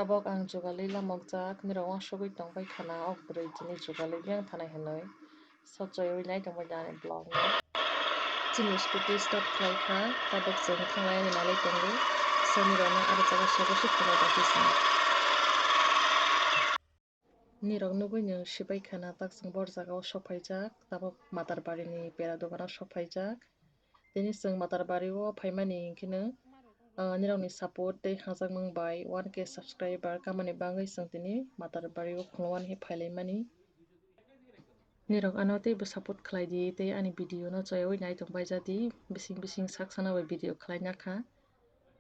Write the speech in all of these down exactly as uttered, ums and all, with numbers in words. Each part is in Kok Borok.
Bok ang jugalwi lamokjak, nirok uansugwi tongbai khana, ok bwrwi tini jugalwi biyang thanai hinwi. So, choiwi nai tongbai da ani vlog no. Chini scooty start khlai kha, tabuk chwng thanglai ani nalai tongo. So, nirok no aro jaga sobo se khwnai da kisa. Nirok nugwi nwng sibai khana, tak chwng bor jaga o sok phaijak, tabuk Matarbari ni pera dogan o sok phaijak. Tini chwng Matarbari o phaimani hinkhe no, ah, nirokni support tei hachakmung bai one K subscriber kamani bagwi chwng tini Matarbari o khulumani phailai mani. Nirok ano teibo support khlai di tei ani video no choyawi nai tong bai ja di, bising bising sak sana bai video khlai na kha.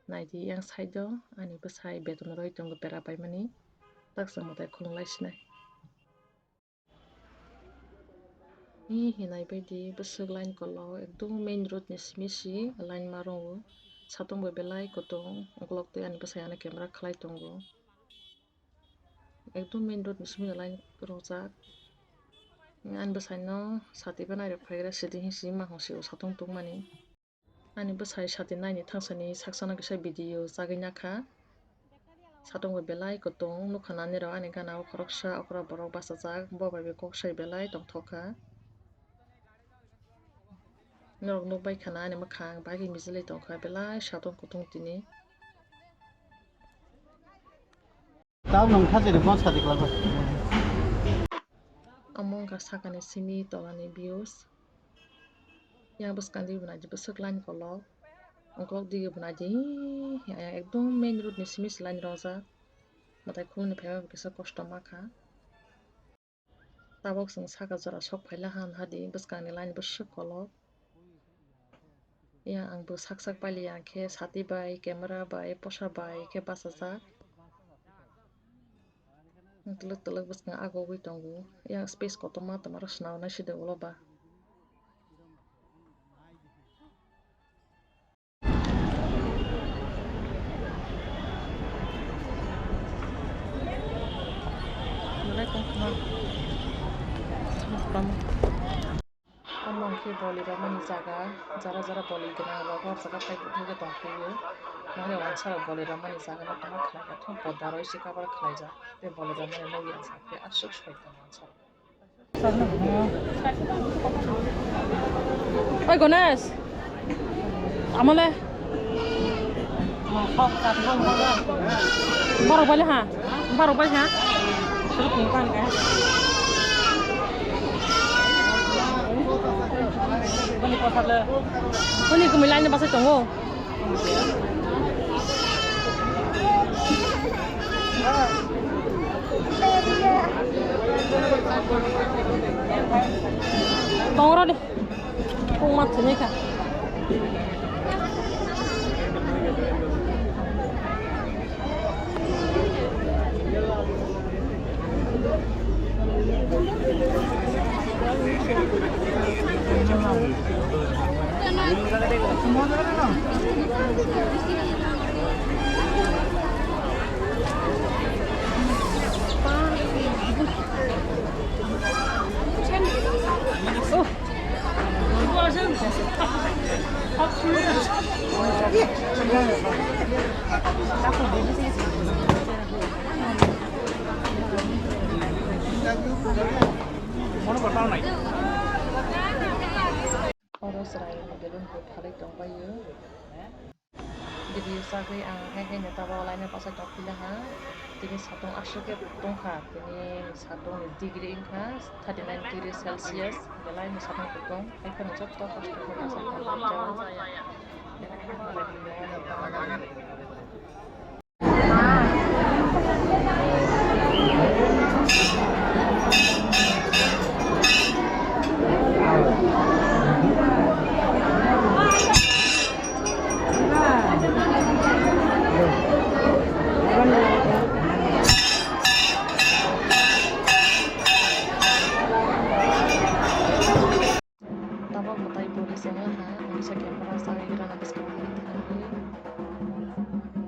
Nai di yang side o ani bwsai beton rwi tongo pera paimani, tak chwng mwtai khulum lai sinai. Ee, hinai bai di bwswk line kolok, ekdom main road ni simi si line ma rwo. Satung bai belai kutung, ukulok tei ani bwsai ano camera khlai tongo. Ekdom main road ni simi line rojak. Ani bwsai no sati bai nairok phaigra, sidi hinsi ma hong si o satung tungmani. Ani bwsai sati naini thangsani saksano kisa video chagwi nakha. Satung bai belai kutung nukha nani rok ani gana o khoroksa okra borok bachajak, bo bai bo kok sai belai tongthok kha. Norok nukbai khana ani mwkhang bai khe mijilwi tongkha belai satung kutung tini. Tamo nung kha jeni bon sadi kwlak. Omo wngkha sakani simi tolani views. Yang bwskang di bwnaidi bwswk line kolok. Ukulok dige bwnaidi ekdom main road ni simi se line rojak. Mwtai khulumni phaima bo kisa kosto ma kha. Tabok chwng saka jora sok phaila han hadi bwskangni line bwswk kolok. Ya ang bo sak sak pailiya khe sati bai, camera bai, posa bai khe bachajak. Twlwk twlwk bwskang agogwi tongo. Ya space kotorma twmaro swnamnai side ulo ba. Omo hwnkhe boli rwmani jaga, jara jara boli gwnang rok o jaga phai buthai khe tongphio. Mane wansa rok boli rwmani jaga no tamo khlai kha, thum podda roi se cover khlaijak tei boli rwmani nokni bwskango aswk soi tongo wansa rok. Oi Ganesh, amole. Borok bai le ha, borok bai ha. Boni kwmwi line bachai tongo. Tongrodi. Kung mat sini kha. Oro chwraini belun bo phalwi tongbaio. Video chagwi ang hai hai no tabok laina bachai tongphila ha. Tini satung aswk khe tongkha, tini satung ni degree wngkha thirty nine degree Celsius, belai no satung kutung. Hai phano joto kosto khe bachai tongkha. Tabok mwtai boli se wngkha, ang kisa camera chagwi rana bwskango thangwi.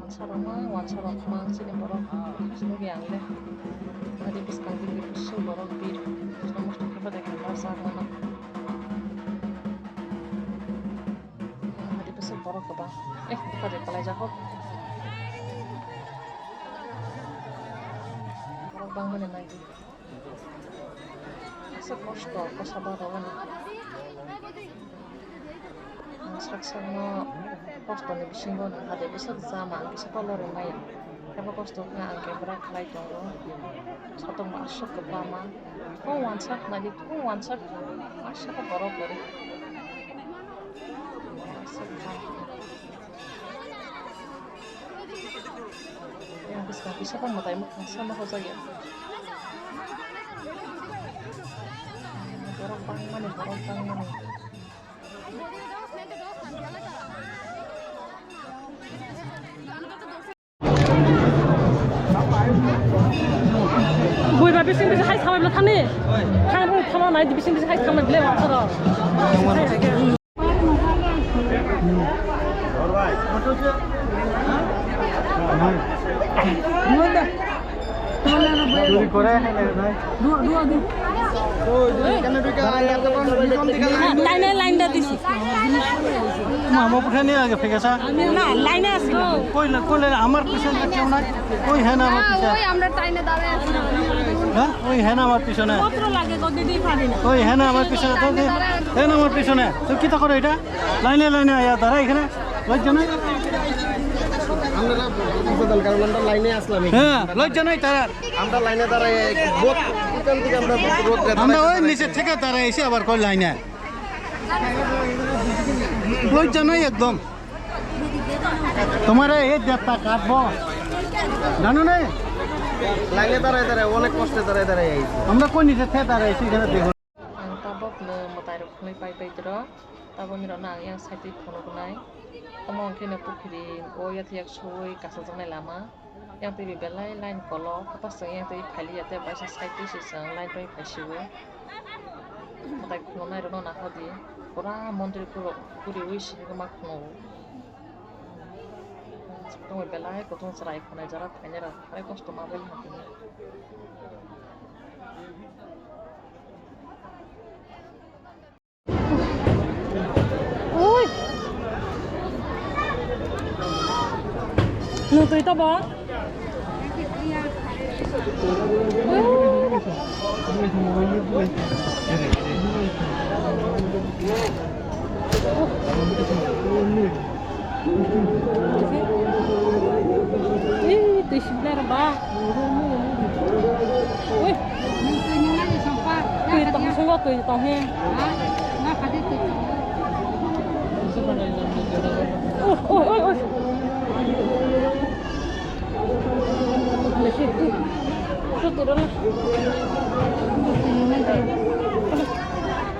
Wansa rok ma, wansa rok ma, chini borok nukya ang le. Adi bwskang twi bwswk borok bir, bwswk muchung khe bwdai khe ma chak mano. Adi bwswk borok kwbang. Eh, bwkha de kwlai jak ho. Tangmani nai di. Asa kosto, kosa ba rwmani. Sak sakno kostoni bisingo nwng hade bwswk chama, ang kisa kolor rwmaya. Kebo kosto wngkha ang kebra khlai tongo. Sotokma aswk kwbangma. Kung wansak nai di, kung wansak. Aswk borok kwrwi. Aswk kha. Yang bwskang kisa tong mwtai mwkhang sama hojak ya. Borok bangmani, borok bangmani. Buiba bising bising hai samai bla thani. Thang thang nai bising bising hai samai bla watharo. Dua, dua, dua. Line, line da disi. Mama puthani age phekasa. Na, line aslo. Koi la, koi la, amar pisone keu nai. Koi hai na amar pisone? Oi, amra taine dare aslo. Ha? Oi hai na amar pisone? Potro lage go didi phari na. Oi hai na amar pisone, to de. Hai na amar pisone. To kita koro eta? Line, line ya, dara ekhane. Lojja nai? Amra upadan karon amra line-e aslam. Ha, lojja nai tara. Amra line-e dara, bot, ikan theke amra bot, bot, amra oi niche theke dara ese abar koi line-e. Lojja nai ekdom. Tomare ei jatta katbo. Jano ne? Line-e dara, dara, onek koste dara, dara ei. Amra koi niche theke dara ese ekhane dekho. Ang tabok no mwtai rok phunui pai pai tro. Tabok ni rok no ang yang side twi phunuk nai. Omo hwnkhe no pukhiri o yathek yak sui kasajaknai lama. Yang twi belai line kolok, haphaswk yang twi phailiya tei baisa side twi se chwng line pai phaisio. Mwtai khulumnai rokno nahardi, pura mondir puro guriui simi ma khulumnai. Tongwi belai kutung chwrai khwnai jora phainai rok, hai kosto ma bai hapini. Ui. Nutui to bo. Ih, twi sibler ba. Ui. Twi tong sungo twi tong he. Ui, ui, ui, ui.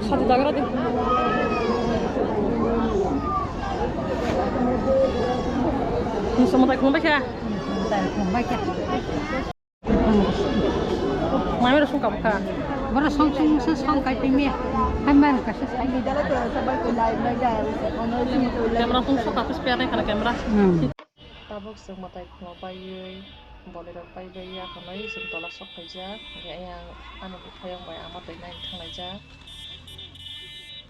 Sati dagra di. Musa mwtai khulumbai kha. Mwtai khulumbai kha. Mami rok song kabkha. Borok song song se song kai timi. Hai man ka se sai ni. Camera song song kapis piar nai khana camera. Hmm. Tabuk chwng mwtai khulumbai ui, bolai rok pai bai ya hwnwi chwng tola sok phaijak. Hwnkhe ayang ani bwkhayang bai ama twi naina thanglaijak.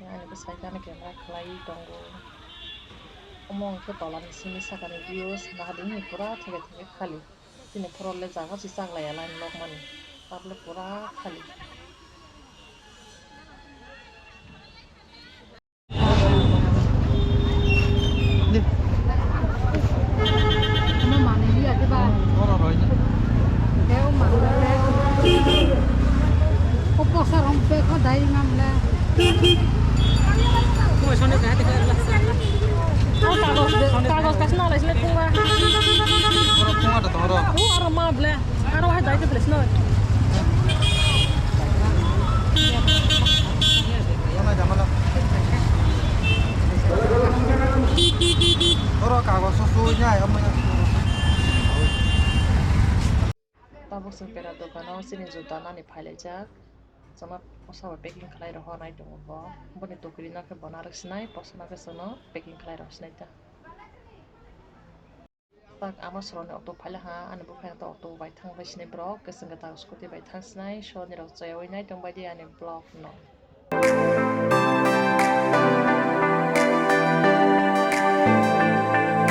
Ani bwsai gana camera khlaiwi tongo. Omo hwnkhe tola ni simi saka ni views nahardi, pura theke theke khali. Chini phoro le jaga se chak laiya line lok mani, tabuk le pura khali. O kagos, kagos kaisa nalai sini tungma. Oro tungma da tong oro. O aro ma ble. Aro hai dai ke ble sini. Oro kagos so sui nai, omo ya. Tabuk chwng pera dogano chini juta nani phailaijak. Chwngno posa bai packing khlai rohor nai tongo bo. Boni tukri no khe bo narwk sinai, posa no khe chwngno packing khlai rohor sinai ta. Tak ama soroni auto phailaha, ani buphai auto bai thang bai sinai borok, kwchwng kwtal scooty bai thang sinai, so nirok chayawai nai tong bai di ani vlog no.